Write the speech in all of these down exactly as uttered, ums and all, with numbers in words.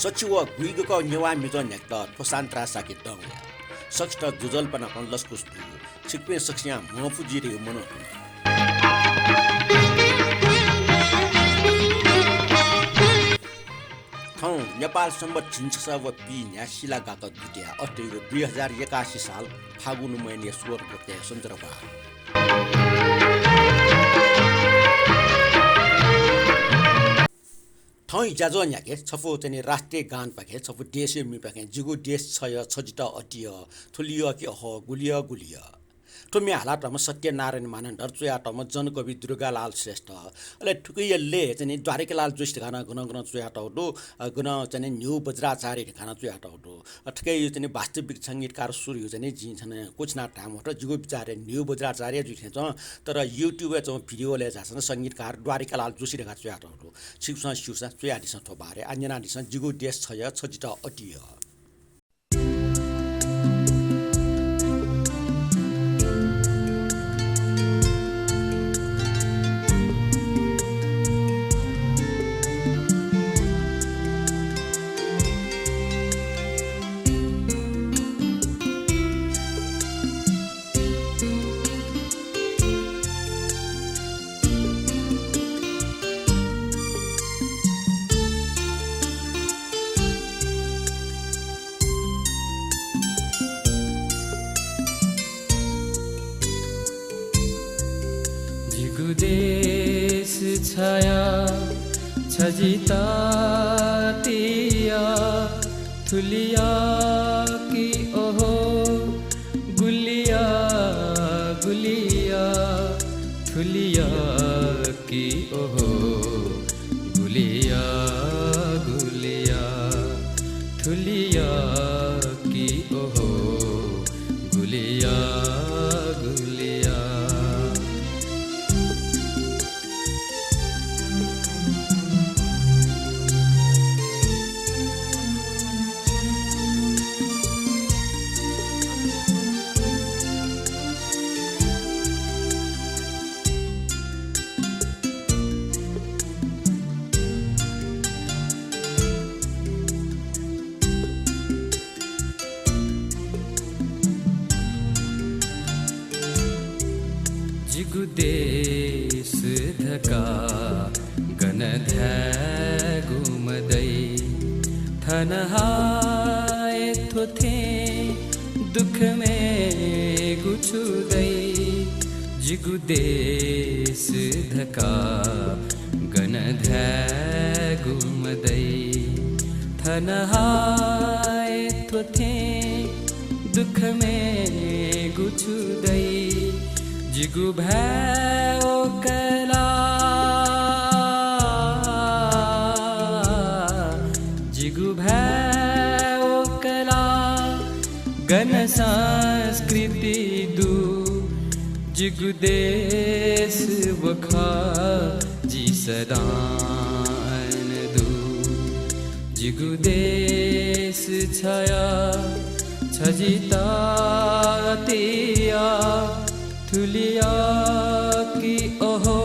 सछि व गुइगक नेवाः मिजं न्ह्याकेत थ्व सान्तरा साके दं वया। सखित दुजल्पनापं लसकुस दु। छिकपिं सकसियां म्हंफु जुइ धइगु मनंतुना। थौं नेपाल संवत् झिंछसः व पीन्याः सिलागाक द्वितीया अथे धइगु दुई हजार एकासी साल फागुन महिनाया सोह्र गते सञ्चरबार। थौंया ज्याझ्वः न्ह्याके छपु चाहिँ नि राष्ट्रिय गानपाखें छपु देशया म्येपाखें जिगु देश छयः छ जितः अतियः, थुलियः कि अहो, गुलियः गुलियः। थ्व म्ये हालातःम्ह सत्यनारायण मानन्धर, च्वयातःम्ह जनकवि दुर्गालाल श्रेष्ठ, अले थुकिया लय् चाहिँ नि द्वारिकालाल जोशी धकाः नं गनं गनं च्वयातःगु दु, अ, गनं चाहिँ नि न्ह्यू वज्राचार्य धकाः नं च्वयातःगु दु। अ, थुकिया चाहिँ नि वास्तविक संगीतकार सुरयु चाहिँ नि जिं थन क्वछिना धाये मफुत, जिगु विचारय् न्ह्यू वज्राचार्य जुइ थें च्वं, तर YouTube-य् च्वंगु video-लय् झासँ न संगीतकार द्वारिकालाल जोशी धकाः च्वयातःगु दु। छिकपिन्सं स्यूसा च्वयादिसँ थ्व बारे, आः न्यनादिसँ जिगु देश छयः छ जितः अतियः। जिगु देश छयः छ जितः अतियः, थुलियः कि अहो, गुलियः गुलियः, थुलियः कि अहो, गुलियः गुलियः, थुलियः कि अहो, गुलियः गुलियः। जिगु देश धकाः गन धायेगु मदइ, थन हाय् थ्व थें दुःख मेगु छु दइ। जिगु देश धकाः गन धायेगु मदइ, थन हाय् थ्व थें दुःख मेगु छु दइ। जिगु भाय् वकला, जिगु भाय् वकला, गन संस्कृति दु। जिगु देश व खः जि सदां आय् नं दु। जिगु देश छयः छ जितः अतियः, थुलियः कि अहो,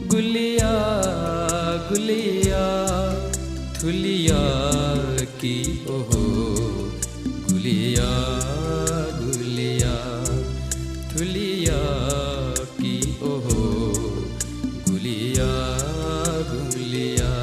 गुलियः गुलियः, थुलियः कि अहो, गुलियः गुलियः, थुलियः कि अहो, गुलियः गुलियः।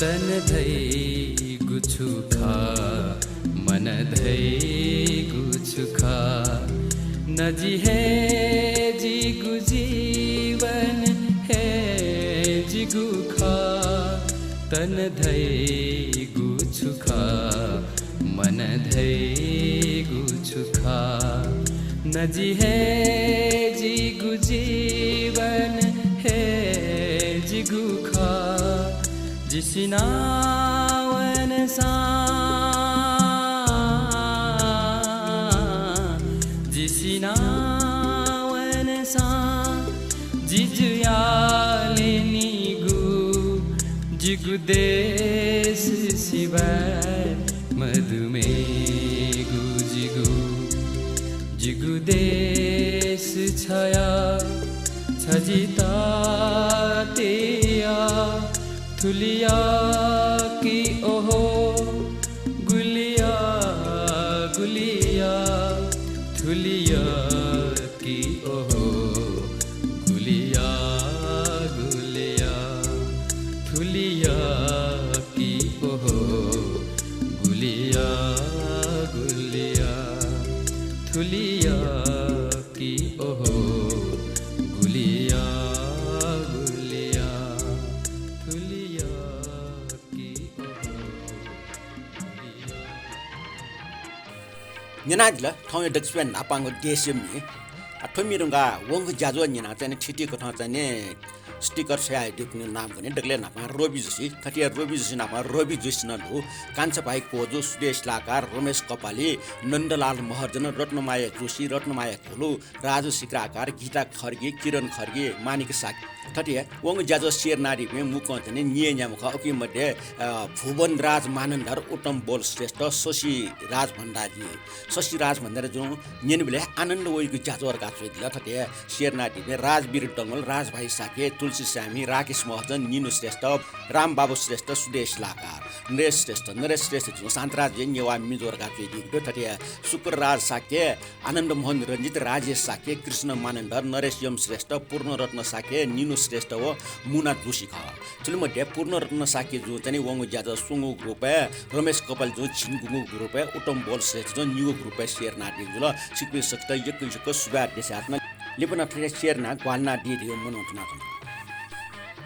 तन धइगु छु खः, मन धइगु छु खः, नजि हे जिगु जीवन हे जिगु खः। तन धइगु छु खः, मन धइगु छु खः, नजि हे जिगु जीवन हे जिगु खः। जि सिनावनसां, जि सिनावनसां जिजुयाले निगू जिगु देश सिबय् मदुमेगु जिगु जिगु देश छया छजिता तेया थुलिया कि ओहो गुलिया गुलिया थुलिया कि ओहो गुलिया गुलिया थुलिया कि ओहो गुलिया गुलिया थुलिया कि ओहो गुलिया गुलिया थुलिया कि ओहो गुलिया। न्यनादिल थौंया दक्वसिबय् न्हापांगु देशया म्ये। आ, थ्व म्ये धुंकाः वंगु ज्याझ्वः न्यनाः चाहिँ नि थीथी कथं चाहिँ नि sticker छ्वयादीगु नाम खः नि दकलय् न्हापां रवि जोशी। थथे रवि जोशी नाप रवि जोशी नं दु। कान्छा भाइ कोजु, सुदेश लाकार, रमेश कपाली, नन्दलाल महर्जन, रत्नमाया जोशी, रत्नमाया घोलु, राजु सिक्राकार, गीता खड्गी, किरण खड्गी, मानिक शाक्य। थथे वंगु ज्याझ्वः share यानादीपिं मुक्कं चाहिँ नि न्यय् न्याम्ह खः। उकी मध्ये, अ, भुवनराज मानन्धर, उत्तम बोल श्रेष्ठ, शशिराज भण्डारी। शशिराज भण्डारीजुं न्यनेबलय् आनन्द वइगु ज्याझ्वः धकाः च्वयादिल। थथे share यानादीपिं राजवीर डंगोल, राजभाइ शाक्य, तुलसी स्यामी, राकेश महर्जन, निनु श्रेष्ठ, रामबाबु श्रेष्ठ, सुदेश लाकार, नरेश श्रेष्ठ, नरेश श्रेष्ठजुं शान्तराजया नेवाः मिजो धकाः च्वयादीगु दु। थथे शुक्रराज शाक्य, आनन्दमोहन रञ्जित, राजेश शाक्य, कृष्ण मानन्धर, नरेश यम श्रेष्ठ, पूर्णरत्न शाक्य, निनु श्रेष्ठ व मुना जोशी खः। थुलि मध्ये पूर्णरत्न शाक्यजुं चाहिँ नि वंगु ज्याझ्वः स्वंगूगु रूपय्, रमेश कपालीजुं झिंगूगु रूपय्, उत्तम बोल श्रेष्ठजुं निगूगु रूपय् share यानादीगु जुल। छिकपिं सकसित यक्व यक्व सुभाय् देछानाच्वना। लिपा नं थथे share यानाः ग्वाहालि यानादीधइगु मनंतुनाच्वना।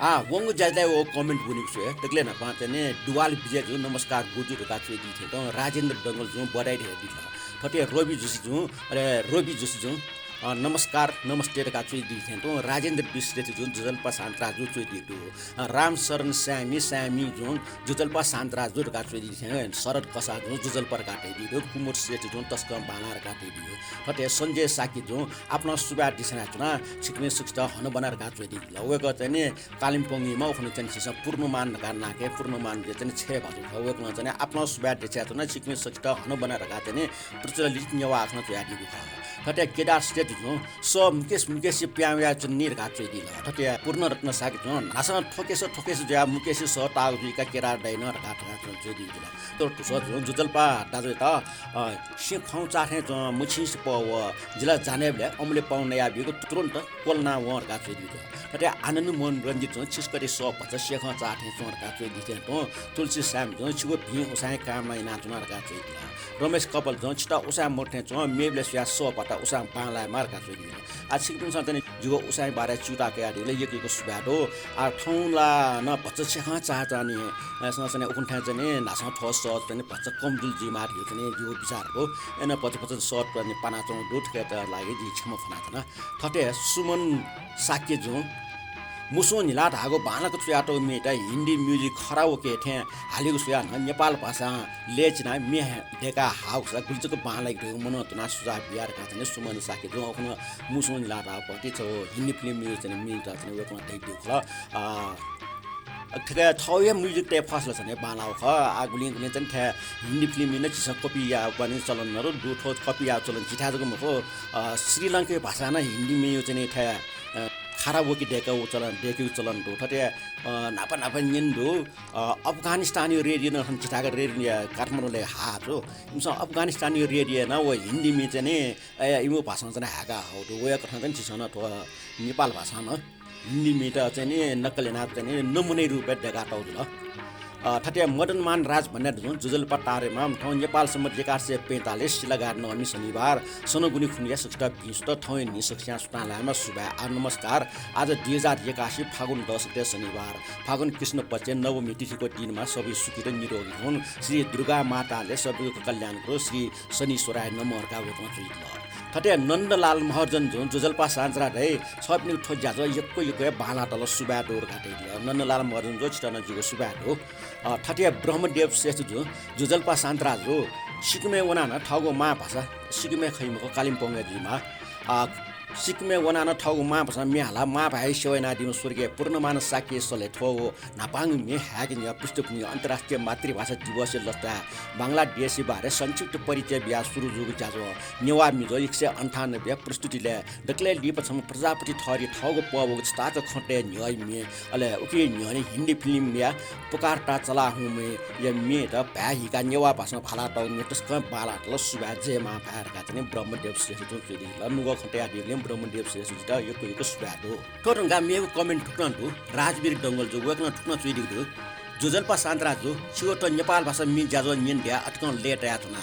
आः, वंगु ज्याझ्वःया व comment ब्वनेगु स्वयाः दकलय् न्हापां चाहिँ नि दुवाल विजयजुं नमस्कार गुरुजु धकाः च्वयादी थें तुं, राजेन्द्र डंगोलजुं बधाई धयादी थें। थथे रवि जोशीजुं, अले रवि जोशीजुं, अ, नमस्कार, नमस्ते धकाः च्वयादी थें तुं, राजेन्द्र विश्रेष्ठजुं ज्वजलपा शान्तराजु च्वयादीगु दु। अ, रामशरण स्यामी, स्यामीजुं ज्वजलपा शान्तराजु धकाः च्वयादी थें, शरद कसाःजुं ज्वजलपा धकाः धयादीगु दु। कुमुद श्रेष्ठजुं तसकं बांलाः धकाः धयादीगु दु। थथे सञ्जय शाक्यजुं आपालं सुभाय् देछानाच्वना, छिकपिं सकसित हनाबना धकाः च्वयादीगु दु। वय्कः चाहिँ नि कालिम्पोङयाम्ह, उखुन्हु चाहिँ नि झीसं पूर्णमान धकाः नां काये, पूर्णमान जुया चाहिँ नि छय् भाजु खः। वय्कलं चाहिँ नि आपालं सुभाय् देछानाच्वना, छिकपिं सकसित हनाबना धकाः चाहिँ नि प्रचलित नेवाः अक्षरं च्वयादीगु खः। थथे केदार श्रेष्ठजुं सः मुकेश मुकेशया प्यां वयाच्वन नि धकाः च्वयादिल। थथे पूर्णरत्न शाक्यजुं न्हासं थ्वकेस थ्वकेस जुयाः मुकेशया सः ताःगु जुइकाः केदार दाइनं धकाः धकाः च्वयादीगु जुल। तर धुसःजुं ज्वजलपा दाजुयात, अ, सिँ ख्वाउँचाः थें च्वं मछिंसे पः व जिला जानेबलय् अमूल्य पाउँ नयाबीगु तुरुन्त क्वलना वं धकाः च्वयादीगु दु। थथे आनन्द मोहन रञ्जितजुं छिसकति सः भचा सेखं चाः थें च्वं धकाः च्वयादी थें तुं, तुलसी स्यामीजुं छिगु भिं उसाँय् कामना यानाच्वना धकाः च्वयादिल। रमेश कपालजुं छितः उसाँय् मदु थें च्वं, मेबलय् स्वयाः सः भचा उसाँय् बांलायेमाः धकाः च्वयादीगु दु। आ, छिकपिन्सं चाहिँ नि जिगु उसाँय् बारे च्यूताः कयादीबलय् यक्व यक्व सुभाय् दु। आ, थौं ला नं भचा सेखं चाः च्वं नि, अ, सन सन उखुन्हु थें चाहिँ नि न्हासं थ्व सः चाहिँ नि भचा कम जुल जुइमाः धइगु चाहिँ नि जिगु बिचाः दु। अय्नं भचा भचा सः चाहिँ नि पानाच्वंगु दु, थुकियात लागि जिं क्षमा फ्वनाच्वना। थथे सुमन शाक्यजुं मुसुं न्हिला धाःगु बांलाक च्वयातःगु म्येत हिन्दी music खराओके थें हालेगु स्वयाः नं नेपाल भाषां लय् चिनाः म्ये दय्काः हाःगु खःसा गुलि जक बांलाइ धइगु मनंतुनाः सुझाव बिया धकाः चाहिँ नि सुमन शाक्यजुं उखुन्हु मुसुं न्हिला धाःगु भति छगू हिन्दी film-या चाहिँ नि म्येत चाहिँ नि वय्कलं धयादीगु खः। अ, थथे थःगु हे music तये फःसा ला चाहिँ नि बांलाःगु खः। आ, गुलिं गुलिं चाहिँ नि थथे हिन्दी film-या नं झीसं copy याःगु चलन नं दु। थ्व copy याःगु चलन झीथाय् जक मखु, अ, श्रीलंकीय भाषां नं हिन्दी म्येया चाहिँ नि थथे, अ, खराओके दय्कागु चलन, दय्केगु चलन दु। थथे, अ, न्हापा न्हापा न्यने दु। अ, अफगानिस्तानया radio नं थन झीथाय् का radio काठमाडौंलय् हाः दु। इमिसं अफगानिस्तानया radio नं व हिन्दी म्ये चाहिँ नि, अ, इमिगु भाषां चाहिँ नि हाय्काः हाःगु दु। वया कथं चाहिँ नि झीसं नं थ्व नेपाल भाषां नं हिन्दी म्येत चाहिँ नि नक्कल यानाः चाहिँ नि नमुना रूपय् दय्कातःगु जुल। अ, थथे मदनमान राज भन्यादीजुं ज्वजलपा तारेमा थौं नेपाल सम्बत एघार सय पैंतालिस सिलागार नवमी शनिबार सनगुनी खुन्हुया सकसित भिं सुथ, थौंया न्हि सकसियां सुथां लायेमा सुभाय् आः नमस्कार। आज दुई हजार एकासी फागुन दस गते शनिबार, फागुन कृष्ण पक्षया नवमी तिथिको दिनमा सबै सुखी र निरोगी हुन्। श्री दुर्गा माताले सबैको कल्याण गरु। श्री शनीश्वराय नमः धकाः वय्कलं च्वयादिल। थथे नन्दलाल महर्जनजुं ज्वजलपा शान्तराज दाइ, छपिनिगु थ्व ज्याझ्वः यक्व यक्व हे बांलातल, सुभाय् दु धकाः धयादिल। नन्दलाल महर्जनजु, छितः नं जिगु सुभाय् दु। अ, थथे ब्रह्मदेव श्रेष्ठजुं ज्वजलपा शान्तराजजु, सिक्किमय् वनाः नं थःगु मांभाषा सिक्किमय् खइ मखु, कालिम्पोङय् जुइमाः। अ, सिक्किमय् वनाः नं थःगु मांभाषां म्ये हालाः मांभाय् सेवा यानादीम्ह स्वर्गीय पूर्णमान शाक्यया सलय् थ्व व न्हापांगु म्ये हायेके न्ह्यः पृष्ठभूमिइ अन्तर्राष्ट्रिय मातृभाषा दिवसया लसताय् बांग्लादेशी बारे संक्षिप्त परिचय बियाः सुरु जूगु ज्याझ्वः नेवाः मिजो एक सय अन्ठानब्बे प्रस्तुतिलय् दकलय् लिपा छम्ह प्रजापति थःगु थःगु पहःगु छताःचा खँ तये न्ह्यः म्ये, अले उकी न्ह्यःने हिन्दी फिल्मया पुकारता चला हूम्हया म्येत भाय् हीकाः नेवाः भाषां भालातःगु म्ये तसकं बांलाः तल। सुभाय्, जय मांभाय् धकाः चाहिँ ब्रह्मदेव श्रेष्ठजुं च्वयादीगु जुल। नुगः खँ तयादीगुलिं ब्रह्मदेव श्रेष्ठजुयात यक्व यक्व सुभाय् दु। थ्व धुंकाः मेगु comment थुकथं दु, राजवीर डंगोलजु, वय्कलं थुकथं च्वयादीगु दु। ज्वजलपा शान्तराजजु, छिगु थ्व नेपाल भाषा म्ये ज्याझ्वः न्यने धयाः अतिकं लय्तायाच्वना।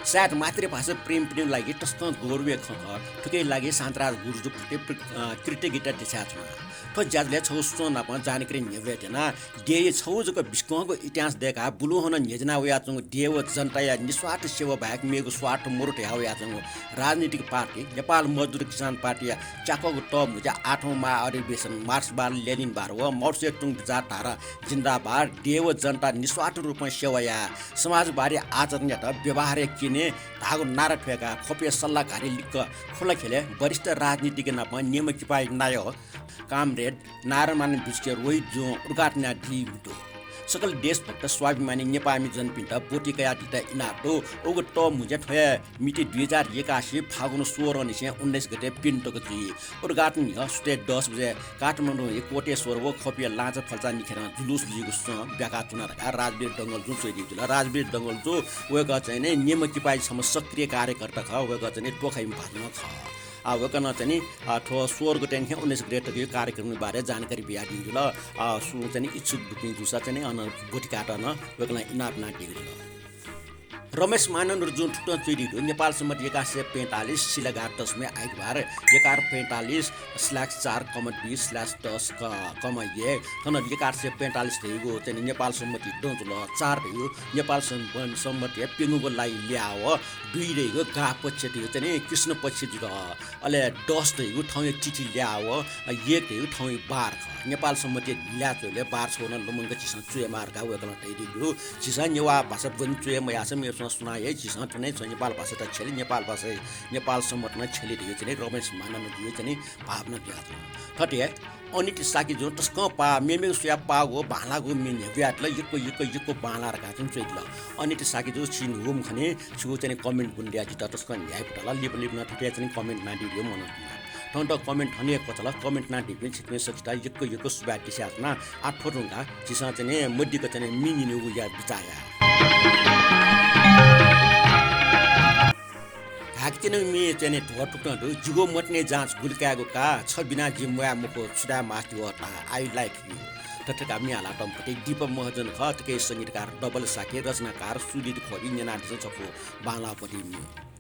सायद मातृभाषा प्रेमीपिनिगु लागि तसकं गौरवया खँ खः। थुकिया लागि शान्तराज गुरुजुप्रति प्र-, अ, कृतज्ञता देछानाच्वना। थ्व ज्याझ्वलय् छगू सूचना नाप जानकारी न्ह्यब्वये त्यना। देय् छगू जक बिस्कंगु इतिहास दय्काः बुलुहनं न्ह्यज्याना वयाच्वंगु देय् व जनताया निस्वार्थ सेवा बाहेक मेगु स्वार्थ मरु धया वयाच्वंगु राजनीतिक पार्टी नेपाल मजदुर किसान पार्टीया च्याकःगु तःमुँज्या आठौं महाअधिवेशन मार्क्सवाद, लेनिनवाद व माओत्से तुङ विचारधारा जिन्दाबाद, देय् व जनता निस्वार्थ रूपं सेवा याः, समाजवादी आचरणयात व्यवहारय् क्यने धाःगु नारा थ्वय्काः ख्वपया सल्लाहकारी लिक्क खुलाख्यलय् वरिष्ठ राजनीतिज्ञ नाप निम्ह किपाइ नायः कामरेड नारायणमान बिजुकिया रोहितजुं उद्घाटन यानादीगु दु। सकल देशभक्त स्वाभिमानी नेपाःमि जनपिन्त ब्वति कयादीत इनाप दु। उगु तःमुँज्या थ्वया मिति दुई हजार एकासी फागुन सोह्रंनिसें उन्नाइस गते प्यन्हु तक जुइ। उद्घाटन न्ह्यः सुथय् दस बजे काठमाडौंया कोटेश्वर व ख्वपया लांचा फल्चा निखेरं जुलुस जुइगु सँ ब्याकाच्वना धकाः राजवीर डंगोलजुं च्वयादीगु जुल। राजवीर डंगोलजु वय्कः चाहिँ नि निम्ह किपाइ छम्ह सक्रिय कार्यकर्ता खः। वय्कः चाहिँ नि तोखाइम्ह भाजु नं खः। आ, वय्कलं चाहिँ नि, आ, थ्व सोह्र गते निखें उन्नाइस गते तकया कार्यक्रमया बारे जानकारी बियादीगु जुल। आ, सुं चाहिँ नि इच्छुक दुपिं जूसा चाहिँ नि अन ब्वति कायेत नं वय्कलं इनाप यानादीगु जुल। रमेश मानन्धरजुं थुकथं च्वयादीगु दु, नेपाल सम्बत एघार सय पैंतालिस सिलागाः दशमी आइतबार एघार पैंतालिस slash चार comma दुई slash दस क-, comma एक, थन एघार सय पैंतालिस धइगु चाहिँ नि नेपाल सम्बत दँ जुल, चार धइगु नेपाल सम्ब-, सम्बतया प्यंगूगु लाइ ल्याव, दुई धइगु गाः पक्ष धइगु चाहिँ नि कृष्ण पक्ष जुल। अले दस धइगु थौंया तिथि ल्याव, एक धइगु थौंया बार खः। नेपाल सम्बतया ल्याः च्वय्बलय् बार छगू नं लुमंक झीसं च्वयेमाः धकाः वय्कलं धयादीगु दु। झीसं नेवाः भाषा ब्वने च्वये मयाःसा मेपिन्सं सुनां हे झीसं थन हे छ्वये, नेपाल भाषायात छ्यले, नेपाल भाषा, नेपाल सम्बत नं छ्यले धइगु चाहिँ नि रमेश मानन्धरजुं चाहिँ नि भावना बियाच्वन। थथे अनित शाक्यजुं तसकं पाः, मेमेगु स्वयाः पाःगु बांलाःगु म्ये न्ह्यब्वयादिल, यक्व यक्व यक्व बांलाः धकाः चाहिँ च्वयादिल। अनित शाक्यजु छिं न्हूम्ह खनी, छिगु चाहिँ नि comment ब्वने धयाः जितः तसकं न्ह्याइपुताल। लिपा लिपा नं थथे चाहिँ नि comment यानादीगु मनंतुना। थौंकन्हय् comment थन हे क्वचाल, comment यानादीपिं छिकपिं सकसितं यक्व यक्व सुभाय् देछानाच्वना। आः थ्व धुंकाः झीसं चाहिँ नि मदिक्क चाहिँ नि म्ये न्यनेगु या बिचाः याये। हाकनं म्ये चाहिँ नि थ्व थुकथं दु, जिगु मतिनाया जाँच गुलि कायेगु का, छ बिना जि म्वाये मखु, छु धाये मास्ति वः ता, I like you। थथे धकाः म्ये हालातःम्ह पति दीपक महर्जन खः, थुकिया संगीतकार डबल शाक्य, रचनाकार सुजित ख्वबि, न्यनादिसँ छपु बांलाःपति म्ये।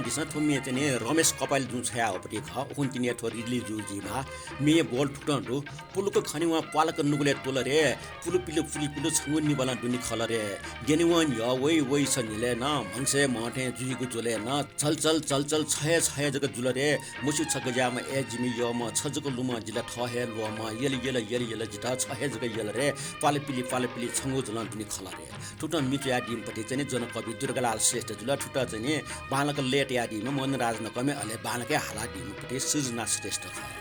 दिसँ। थ्व म्ये चाहिँ नि रमेश कपाली जुं छ्वयाहःपट्टि खः। उखुन्हु तिनि थ्व release जू जुइमाः। म्ये बोल थुकथं दु। पुलुक्क खनेवं प्वालक्क नुगलय् त्वल रे, पुलुपिलु पुलिपिलु छंगु निभालं दुने खल रे। द्यनेवं न्ह्यः वइ वइ छ न्ह्यलय् नं, म्हगसय् म्हथें जुइगु ज्वलय् नं, झलझल झलझल छ हे छ हे जक जुल रे। मस्यू छ गज्याःम्ह ए जिमि यःम्ह, छ जक लुमं जितः थः हे ल्वःमं, यल यल यल यल जितः छ हे जक यल रे। प्वालपिलि प्वालपिलि छंगु ज्वलं दुने खल रे। थुकथं म्ये च्वयादीम्हपट्टि चाहिँ नि जनकवि दुर्गालाल श्रेष्ठ जुल। थुकथं चाहिँ नि बांलाक लय् तयादीम्ह मोहनराज नकःमि, अले बांलाक हालादीम्हपट्टि सृजना श्रेष्ठ खः।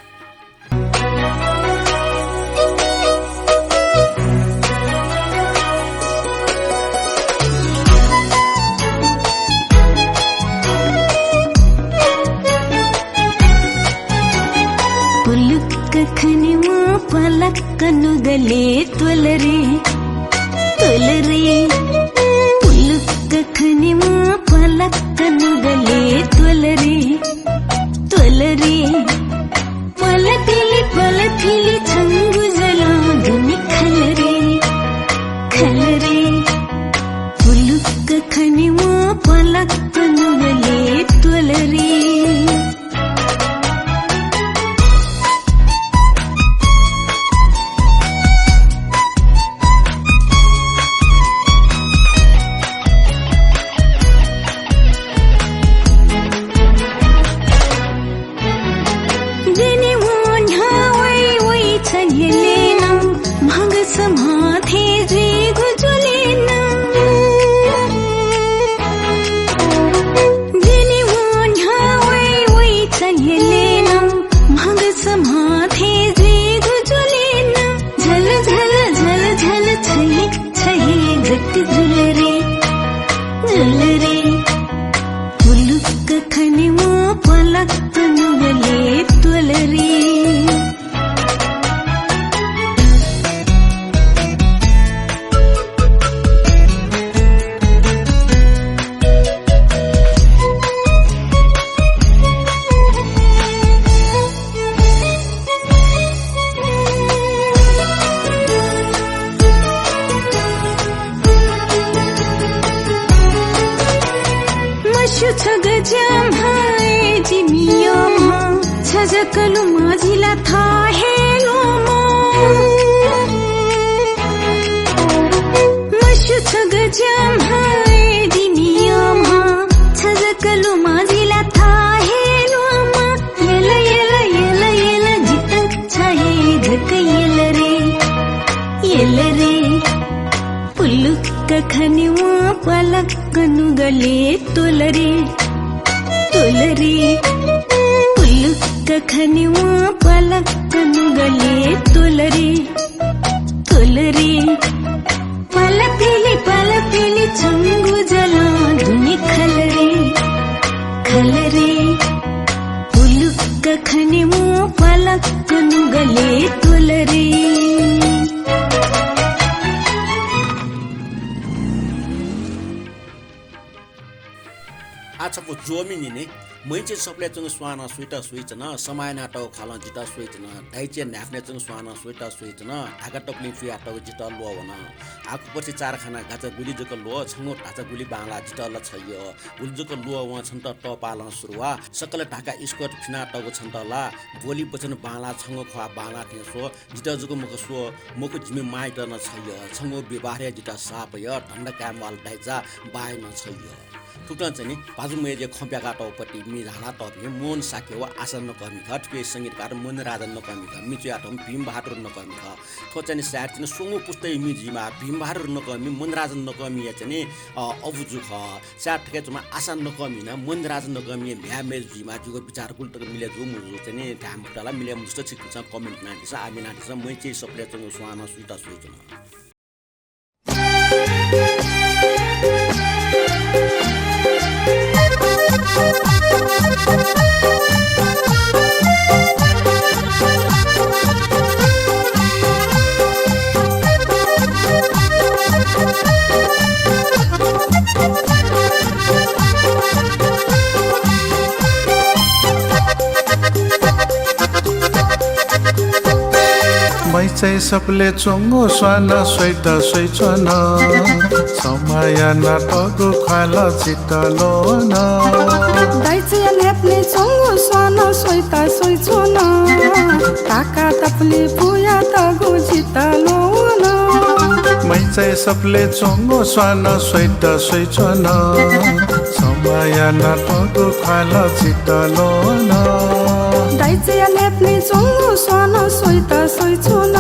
पुलुक्क खनेवं प्वालक्क नुगलय् त्वल रे, त्वल रे। पुलुक्क खनेवं प्वालक्क नुगलय् त्वल रे, त्वल रे। प्वालपिलि प्वालपिलि छंगु ज्वलं दुने खल रे, खल रे। पुलुक्क खनेवं प्वालक्क नुगलय् त्वल रे। द्यनेवं न्ह्यः वइ वइ छ न्ह्यलय् नं, म्हगस म्हथें जुइगु ज्वलय् नं। द्यनेवं न्ह्यः वइ वइ छ न्ह्यलय् नं, म्हगस म्हथें जुइगु ज्वलय् नं। झल झल झल झल छ हे छ हे जक जुल रे, जुल रे। पुलुक्क खनेवं प्वालक्क नुगलय् त्वल रे। मस्यू छ गज्याःम्ह ए जिमि यःम्ह, छ जक लुमं जि ला थः हे ल्वःमं। मस्यू छ गज्याःम्ह ए जिमि यःम्ह, छ जक लुमं जि ला थः हे ल्वःमं। यल यल यल यल जितः छ हे जक यल रे, यल रे। पुलुक्क खनेवं प्वालक्क नुगलय् त्वल रे, त्वल रे। पुलुक्क खनेवं प्वालक्क नुगलय् त्वल रे, त्वल रे। प्वालपिलि प्वालपिलि छंगु ज्वलं दुने खल रे, खल रे। पुलुक्क खनेवं प्वालक्क नुगलय् त्वल रे। आः छकू ज्वःमि निने, म्हय् चय् सफलय् च्वंगु स्वानं सुइत सुइत नं, समाः यानातःगु ख्वालं जितः स्वइत नं, दाइचय् न्हाय्पनय् च्वंगु स्वानं सुइत सुइत नं, धागा तपुलिं पुयातःगु जितः ल्वःवन। आः खुपति चारखाना गाचा गुलि जक ल्वः, छंगु धाचा गुलि बांलाः जितः ला छ यः। गुलि जक ल्वःवं छन्त तःपालं सुरुवाः, सकल धागा स्कर्ट फिनातःगु छन्त ला बोली वचन बांलाः, छंगु ख्वाः बांलाः थें स्व। जितः जक मखु स्व, मखु जिमि मांयात नं छ यः। छंगु व्यवहारय् जितः साप यः, धन्दा काय् म्वाःल दाइचा, बाःया नं छ यः। थुकथं चाहिँ नि भाजु मय्जुया खँ ब्याकातःगु पति म्ये हालातःपिं मोहन शाक्य व आशा नकःमि खः। थुकिया संगीतकार मोहन राजन नकःमि खः। म्ये च्वयातःम्ह भीम बहादुर नकःमि खः। थ्व चाहिँ नि सायद चाहिँ नि स्वंगू पुस्ताया म्ये जुइमाः। भीम बहादुर नकःमि मोहन राजन नकःमिया चाहिँ नि, अ, अबुजु खः। सायद थुकिया च्वंम्ह आशा नकःमि नं मोहन राजन नकःमिया म्ह्याय् मय्जु जुइमाः। जिगु विचार गुलि तक मिले जू मजू चाहिँ नि धाये मफुत ला, मिले मजूसा छिकपिन्सं comment यानादिसँ, आः न्यनादिसँ, म्हय् चय् सफलय् च्वंगु स्वानं सुइत सुइत नं। मैचाय् सफलय् च्वंगु स्वानं स्वइत स्वइच्वन। समयया नातःगु ख्वालं जितः ल्वःवन। दाइचाया न्ह्याबलें च्वंगु स्वानं स्वइत स्वइच्वन। ताका तपुलि पुयातःगु जितः ल्वःवन। मैचाय् सफलय् च्वंगु स्वानं स्वइत स्वइच्वन। समयया नातःगु ख्वालं जितः ल्वःवन। दाइचाया न्ह्याबलें च्वंगु स्वानं स्वइत स्वइच्वन।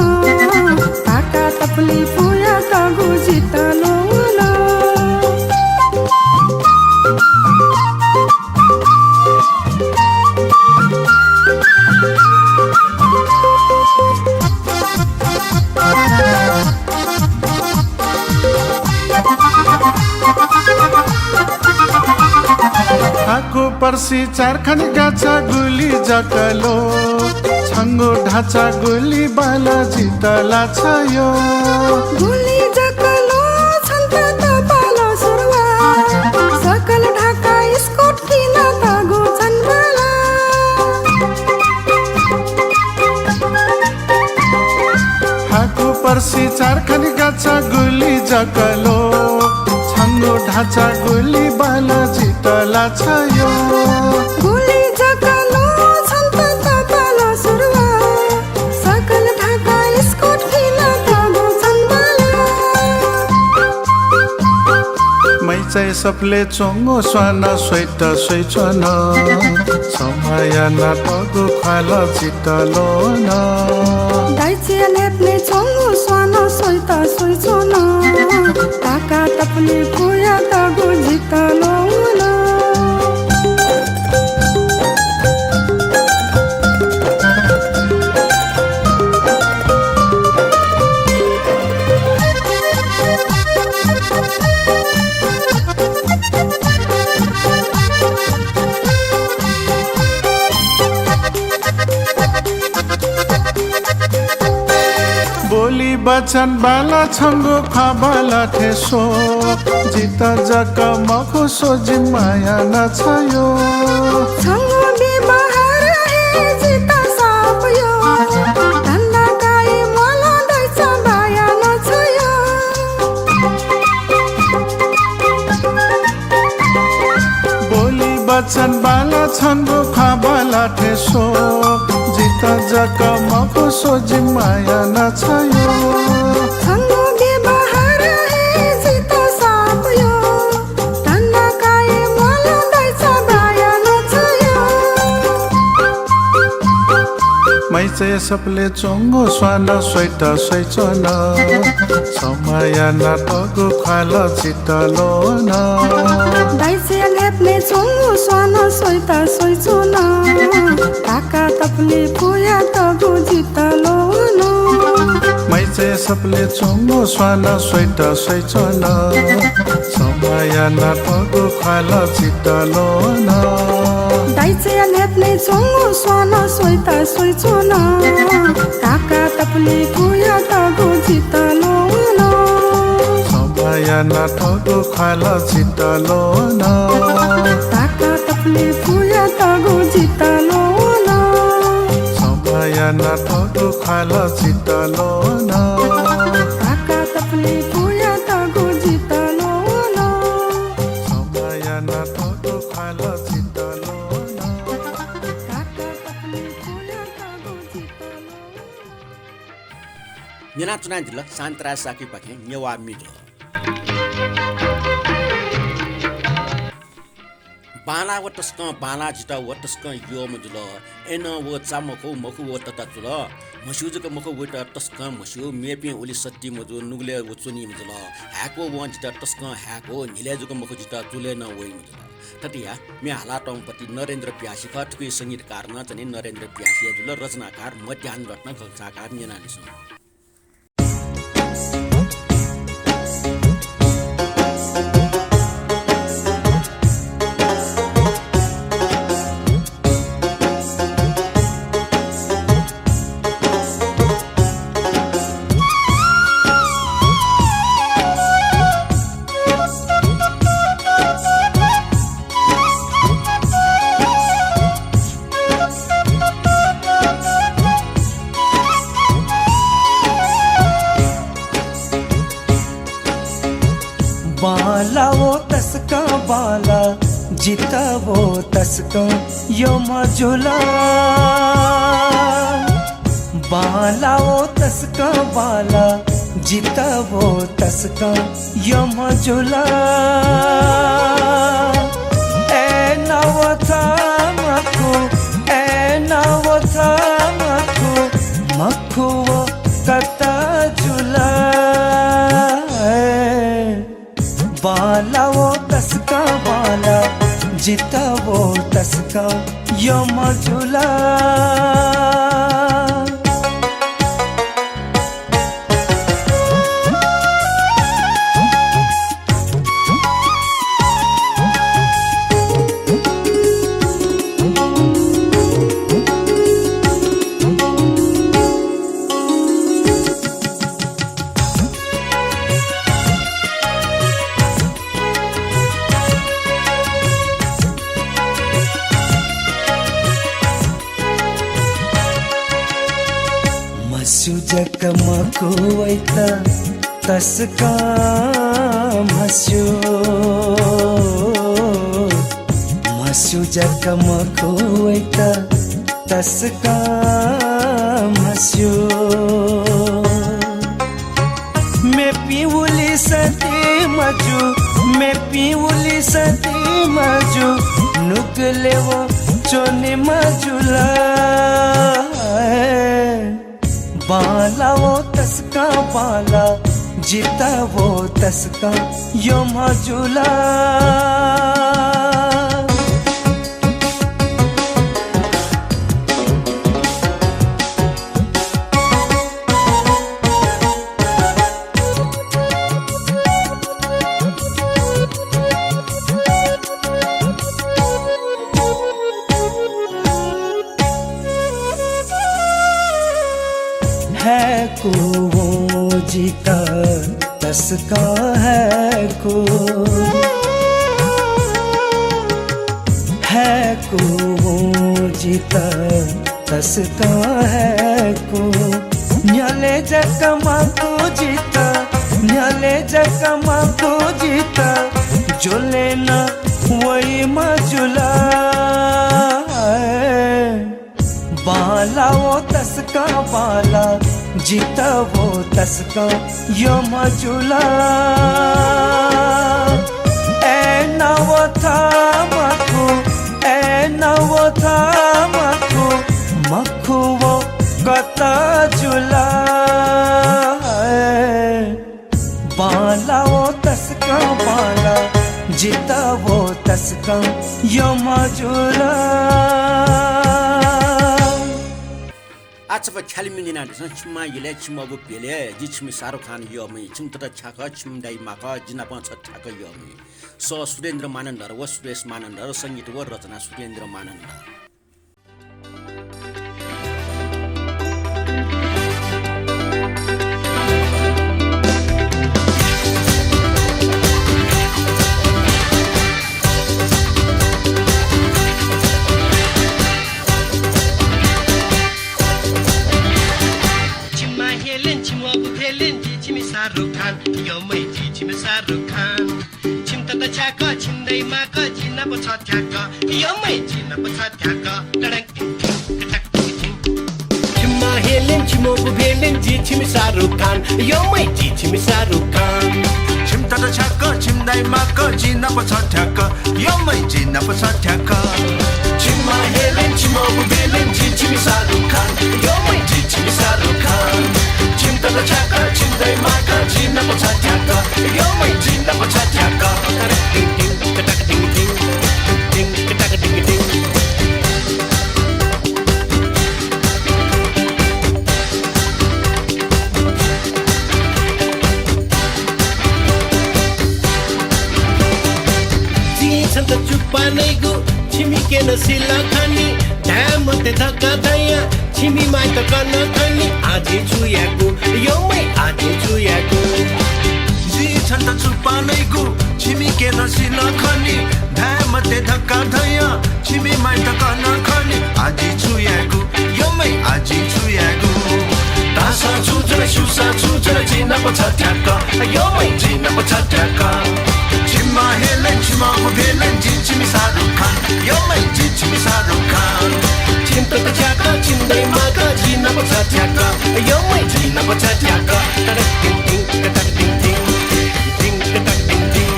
ताका तपुलि पुयातःगु जितः ल्वःवन। हाकु पर्सि चारखनि गाचा गुलि जक ल्वः, छंगु धाचा गुलि बाल जितः लाछायो। गुलि जक ल्वः छन्त त बाल सुरुवार, सकल ढाका स्कर्ट किनातःगु छन्त बाल। हाकु पर्सि चारखनि गाचा गुलि जक ल्वः, छंगु धाचा गुलि बाल जितः लाछायो। गुलि जक ल्वः छन्त त बाल सुरुवार, सकल ढाका स्कर्ट किनातःगु छन्त बाल। मैचाय् सफलय् च्वंगु स्वानं स्वइत स्वइच्वन। समयया नातःगु ख्वालं जितः ल्वःवन। दाइचाया न्ह्याबलें च्वंगु स्वानं स्वइत स्वइच्वन। ताका तपुलि पुयातःगु जितः ल्वःवन। बोली वचन बाल छंगु ख्वाः बाल थें स्वः, जितः जक मखु स्वः जिम्मा याना छयो। छंगु व्यवहार हे जितः सापयो, धन्दा काये म्वालं दाइचा बाया न छयो। बोली वचन बाल छंगु ख्वाः बाल थें स्वः, जितः जक मखु स्वः जिम्मा याना छयो। छंगु व्यवहार हे जितः सापयो, धन्दा काये म्वालं दाइचा बाया न छयो। मैचाय् सफलय् च्वंगु स्वानं स्वइत स्वइच्वन। समयया नातःगु ख्वालं जितः ल्वःवन। दाइचाया न्ह्याबलें च्वंगु स्वानं स्वइत स्वइच्वन। ताका तपुलि पुयातःगु जितः ल्वःवन। मैचाय् सफलय् च्वंगु स्वानं स्वइत स्वइच्वन। समयया नातःगु ख्वालं जितः ल्वःवन। दाइचाया न्ह्याबलें च्वंगु स्वानं स्वइत स्वइच्वन। ताका तपुलि पुयातःगु जितः ल्वःवन। समयया नातःगु ख्वालं जितः ल्वःवन। ताका तपुलि पुयातःगु जितः ल्वःवन। समयया नातःगु ख्वालं जितः ल्वःवन। ताका तपुलि पुयातःगु जितः ल्वःवन। समयया नातःगु ख्वालं जितः ल्वःवन। ताका तपुलि पुयातःगु जितः ल्वःवन। न्यनाच्वनादिल शान्तराज शाक्यपाखें नेवाः म्ये जुल। बांलाः व तसकं बांलाः, जितः व तसकं यःम्ह जुल। अय्नं व चा मखु, मखु व तता जुल। म्हस्यू जक मखु, वइत तसकं म्हस्यू। मेपिं उलि सत्ती मजू, नुगलय् व च्वनी मजुल। हाय्क्व वं जितः तसकं हाय्क्व, न्हिलय् जक मखु, जितः चुलय् नं वइ मजुल। थथे या म्ये हालातःम्ह पति नरेन्द्र प्यासी खः। थुकी संगीतकार नं चाहिँ नरेन्द्र प्यासी हे जुल। रचनाकार मध्याह्न रत्न, कंसाकार न्यनादिसँ। बांला वो तसकं बांला, जितः वो तसकं यःम्ह जुल। बांला वो तसकं बांला, जितः वो तसकं यःम्ह जुल। अय्‌नं व थः मखु, अय्‌नं व थः मखु, मखु वो कता जुल। बांला वो तसकं बांला, जितः वो तसकं यःम्ह जुल। म्हस्यू जक मखु वइत तसकं म्हस्यू। म्हस्यू जक मखु वइत तसकं म्हस्यू। मेपिं उलिसं ति मजू, मेपिं उलिसं ति मजू, नुगलय् व च्वनेम्ह जुल। बांला वो तसकं बांला, जितः वो तसकं यःम्ह जुल। हय्‌कू वो जितः तसकं हय्‌कू। हय्‌कू वो जितः तसकं हय्‌कू। न्ह्यलय् जक मखु जितः, न्ह्यलय् जक मखु जितः, ज्वलय् नं वइम्ह जुल। बांला वो तसकं बांला, जितः वो तसकं यःम्ह जुल। अय्‌नं व थः मखु, अय्‌नं व थः मखु, मखु वो कता जुल। बांला वो तसकं बांला, जितः वो तसकं यःम्ह जुल। आः छपा ख्यालि मिने यानादिसँ, छिमि मां यलय्, छिमि अबु भेलय्, जि छिमि शाहरुख खान यःम्ह, छिमि तता छ्याकः, छिमि दाइ माकः, जि नाप छ थ्याकः यःम्ह। सः सुरेन्द्र मानन्धर व सुरेश मानन्धर, संगीत व रचना सुरेन्द्र मानन्धर। छिमि मां हेलेन, छिमि अबु भेलेन, जि छिमि शाहरुख खान, यःम्ह जि छिमि शाहरुख खान। छिमि तता छ्याकः, छिमि दाइ माकः, जि नाप छ थ्याकः, यःम्ह जि नाप छ थ्याकः। टडङ टिङ टिङ, कटक टिङ टिङ। छिमि मां हेलेन, छिमि अबु भेलेन, जि छिमि शाहरुख खान, यःम्ह जि छिमि शाहरुख खान। छिमि तता छ्याकः, छिमि दाइ माकः, जि नाप छ थ्याकः, यःम्ह जि नाप छ थ्याकः। छिमि मां हेलेन, छिमि अबु भेलेन, जि छिमि शाहरुख खान, यःम्ह जि छिमि शाहरुख खान। छिमि तता छ्याकः, छिमि दाइ माकः, जि नाप छ थ्याकः, यःम्ह जि नाप छ थ्याकः। टिङ टिङ, कटक टिङ टिङ, टिङ कटक टिङ टिङ। जिं छन्त चुप्पा नइगु छिमि केन सिल खनी, धाये मते धकाः धया, छिमि माइत कन खनी, आः जिं छु यायेगु, यःम्ह आः जिं छु यायेगु। जिं छन्त चुप्पा नइगु छिमि केन सिल खनी, धाये मते धकाः धया, छिमि माइत कन खनी, आः जिं छु यायेगु, यःम्ह आः जिं छु यायेगु। धाःसा छु जुल, स्यूसा छु जुल, जि नाप छ थ्याकः, यःम्ह जि नाप छ थ्याकः। माहेलेन छिमगु भेलेन जि छिमि शाहरुख खान, यो मय् जि छिमि शाहरुख खान। छिमि तत छ्याक, छिमि दाइ माक, जि नाप छथ्याक, यो मय् जि नाप छथ्याक। तक टिङ टिङ, तक टिङ टिङ, टिङ तक टिङ टिङ।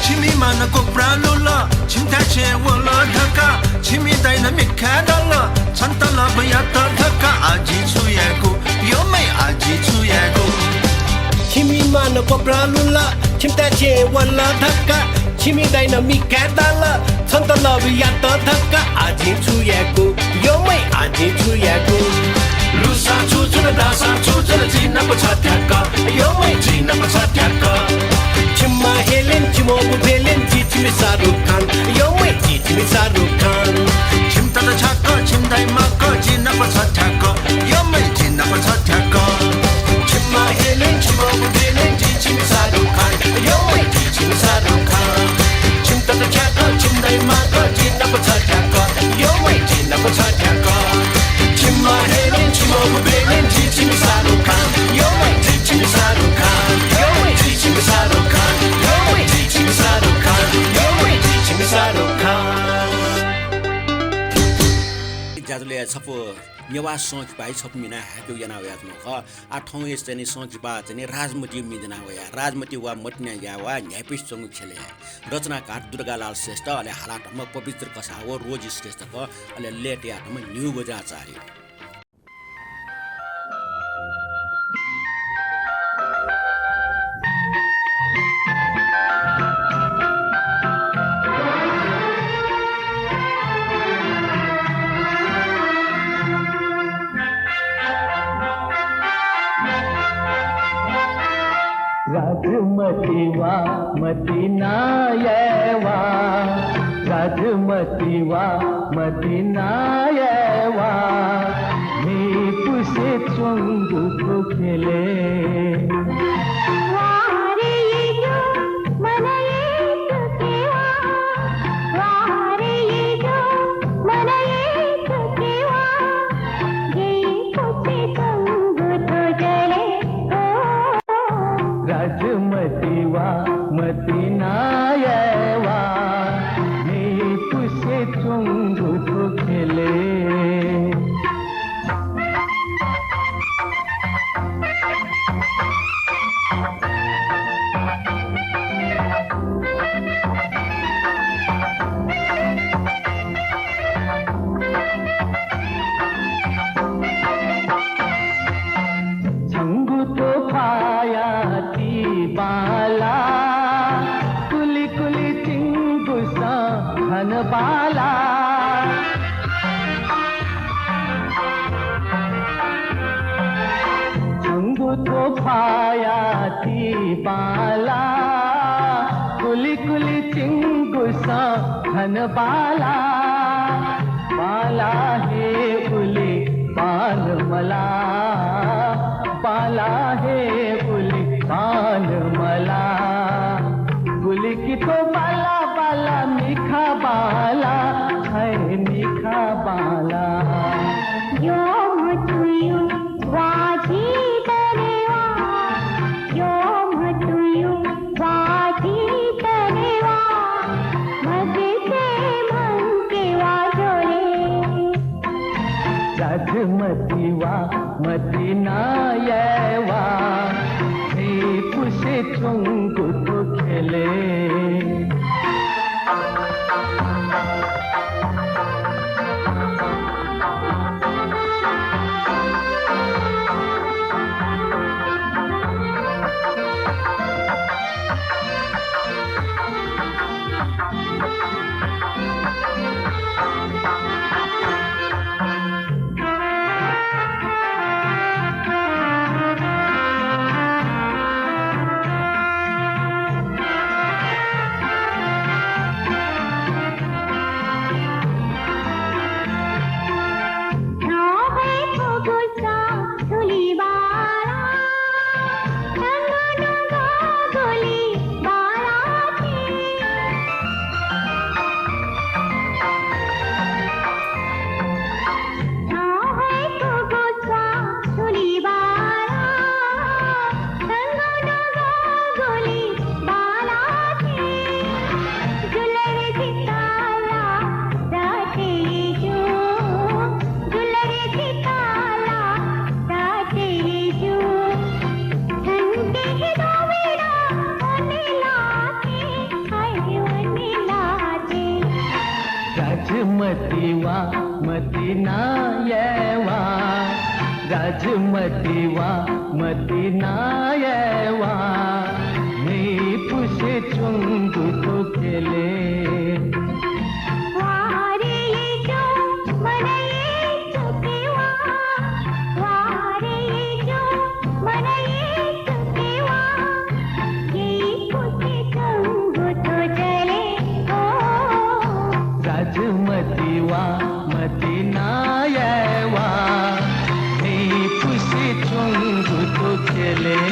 छिमि मां नं ग्वप्रालु ला, छिमिथाय् छेँ वल धकाः, छिमि दाइनं मिखाय् दाल, छन्त love यात धकाः, आः जिं छु यायेगु, यो मय् आः जिं छु यायेगु। छिमि मां नं ग्वप्रालु ला, छिमिथाय् छेँ वल धकाः, छिमि दाइनं मिखाय् दाल, छन्त love यात धकाः, आः जिं छु यायेगु, यो मय् आः जिं छु यायेगु। लुसां छु जुल, दासां छु जुल, जि नाप छथ्याक, यो मय् जि नाप छथ्याक। छिमि माहेलेन, छिमगु भेलेन, जि छिमि शाहरुख खान, यो मय् जि छिमि शाहरुख खान। छिमि तत छ्याक, छिमि दाइ माक, जि नाप छथ्याक, यो मय् जि नाप छथ्याक। छिमि माहेलेन, छिमगु भेलेन, जि छिमि शाहरुख खान, यो मय् जि छिमि शाहरुख खान। छिमि तत छ्याक, छिमि दाइ माक, जि नाप छथ्याक, यो मय् जि नाप छथ्याक। छिमि माहेलेन, छिमगु भेलेन, जि छिमि शाहरुख खान, यो मय् जि छिमि शाहरुख खान, यो मय् जि छिमि शाहरुख खान, यो मय् जि छिमि शाहरुख खान, यो मय् जि छिमि शाहरुख खान। ज्याझ्वलय् छपु नेवाः संकिपाय् छपु मि नं हाय्‌केगु याना वयाच्वनागु खः। आः थौं हे चाहिँ नि संकिपा चाहिँ नि राजमतिया मि दना वया। राजमति वा मतिनाया वा न्ह्याइपुसे च्वंगु ख्यलय्। रचनाकार दुर्गालाल श्रेष्ठ, अले हालातम्ह पवित्र कसाः व रोजी श्रेष्ठ खः, अले लय् तयातम्ह न्ह्यू वज्राचार्य। राजमति वा मतिनाया वा, राजमति वा मतिनाया वा, न्ह्याइपुसे च्वंगु थ्व ख्यलय्। राजमति वा मतिनाया वा, न्ह्याइपुसे च्वंगु थ्व ख्यलय्। छंगु तोफाया ति बांला, कुलि कुलि चिंगुसं घन बांला। छंगु तोफाया ति बांला, कुलि कुलि चिंगुसं घन बांला। बांला हे उलि बांलामला, बांला हे उलि बांलामला। गुलि कि थ्व बांला, बांला मिखा बांला, हाय मिखा बांला। यो मथुयो वा जीतनेवा, यो मथुयो वा जीतनेवा, मगसे मंकेवा जोरे। राजमति वा मतिनाया वा, न्ह्याइपुसे च्वंगु थ्व ख्यलय्। नायेवा, राजमतिवा, मतिनायेवा, न्हिपुसे च्वंगु थ्व ख्यलय्। वारे येच्वं मनय् च्वकेवा, वारे येच्वं मनय् च्वकेवा, न्हिपुसे च्वंगु थ्व जलय् ओ। राजमतिवा, मतिनायेवा, न्हिपुसे च्वंगु थ्व ख्यलय्।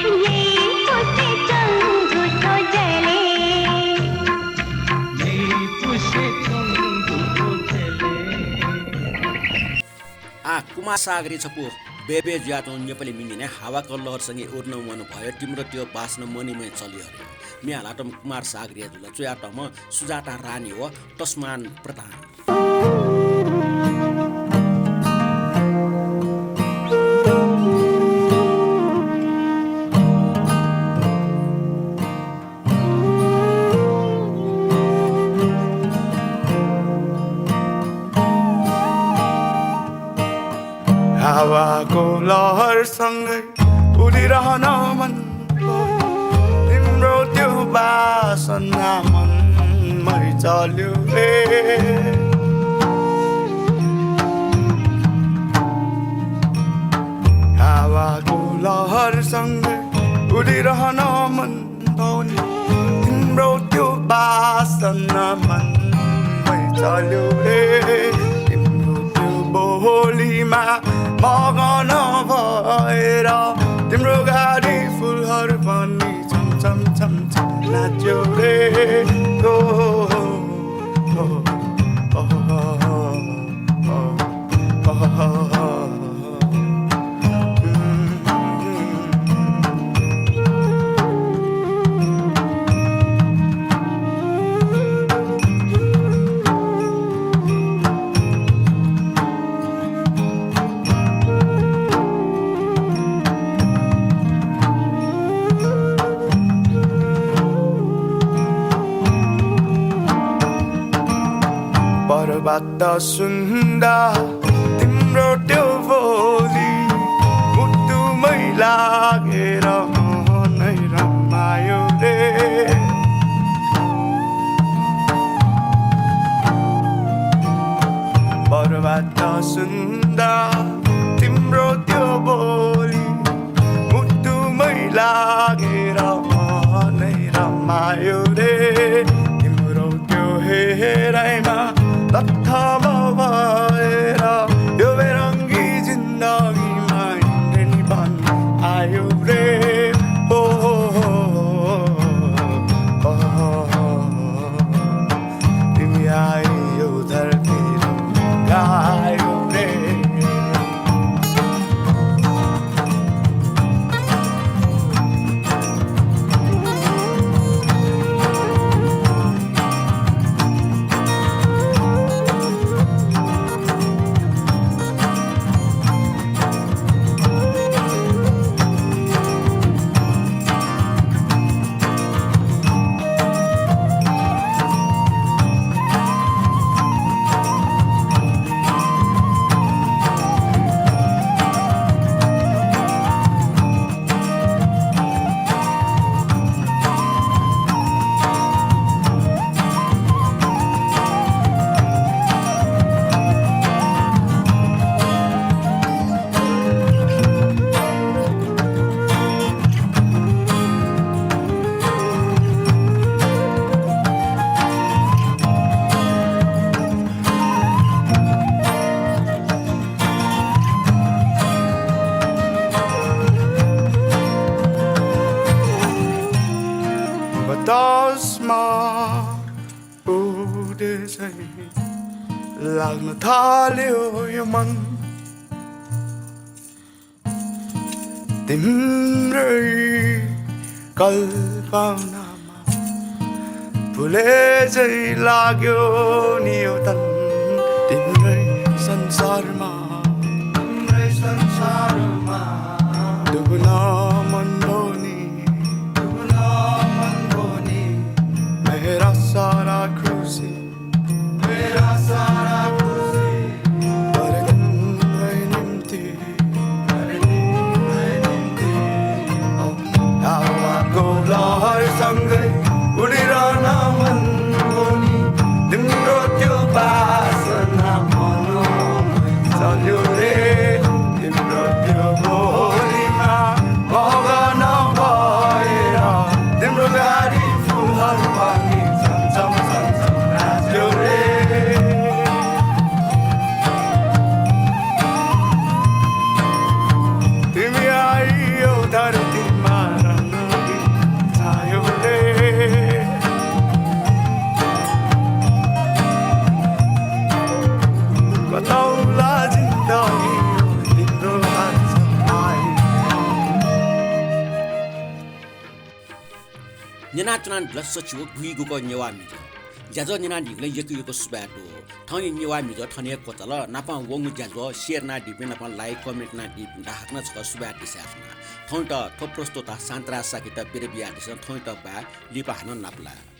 न्हिपुसे च्वंगु थ्व जलय्। न्हिपुसे च्वंगु थ्व ख्यलय्। आः कुमार सागरया छपु बय्‌बय् जुयाच्वंगु नेपाली म्ये न्यने हावाको लहरसँगै उलि नं मन भयो, तिम्रो त्यो बासना मनय् मनय् चल्यो रे। म्ये हालातःम्ह कुमार सागरया जुल, च्वयातःम्ह सुजाता रानी व तस्मान प्रधान। हावाको लहरसँगै उडिरहन मन, तिम्रो त्यो बासना मनमै चल्यो रे। हावाको लहरसँगै उडिरहन मन, तिम्रो त्यो बासना मनमै चल्यो रे। तिम्रो त्यो बोलीमा मगन भएर तिम्रो गाडी फुलहरू पनि छम छम छम छम नाच्यो रे। ओ, ओ, ओ, ओ। पर्वत सुन्दा तिम्रो त्यो बोली मुटुमै लागेर मनै रमायो रे। पर्वत सुन्दा तिम्रो त्यो बोली मुटुमै लागेर मनै रमायो रे। तिम्रो त्यो हेराइमा लत्थम भएर यो बेरङ्गी जिन्दगीमा हिँड्ने नि भन्ने आयो रे। ओ, ओ, तिमी आयो धरती रंगायो रे। बतासमा उडे झैं लाग्न थाल्यो यो मन। तिम्रै कल्पनामा फुले झैं लाग्यो नि यो तन। तिम्रै संसारमा, तिम्रै संसारमा डुब्न मन भो नि, डुब्न मन भो नि। मेरा सारा खुसी, मेरा सारा खुसी। न्यनाच्वनादिल सच्छि व गुइगुक नेवाः म्हिगः। ज्याझ्वः न्यनादीगुलिं यक्व यक्व सुभाय् दु। थौंनि नेवाः म्हिगः थन हे क्वचाल। नापं वंगु ज्याझ्वः share यानादीपिं, नापं like, comment यानादीपिन्त हाकनं छकः सुभाय् देछानाच्वना। थौंयात थ्व प्रस्तोता शान्तराज शाक्ययात बिदा बियादिसँ। थौंयात बाय्, लिपा हानं नापलाये।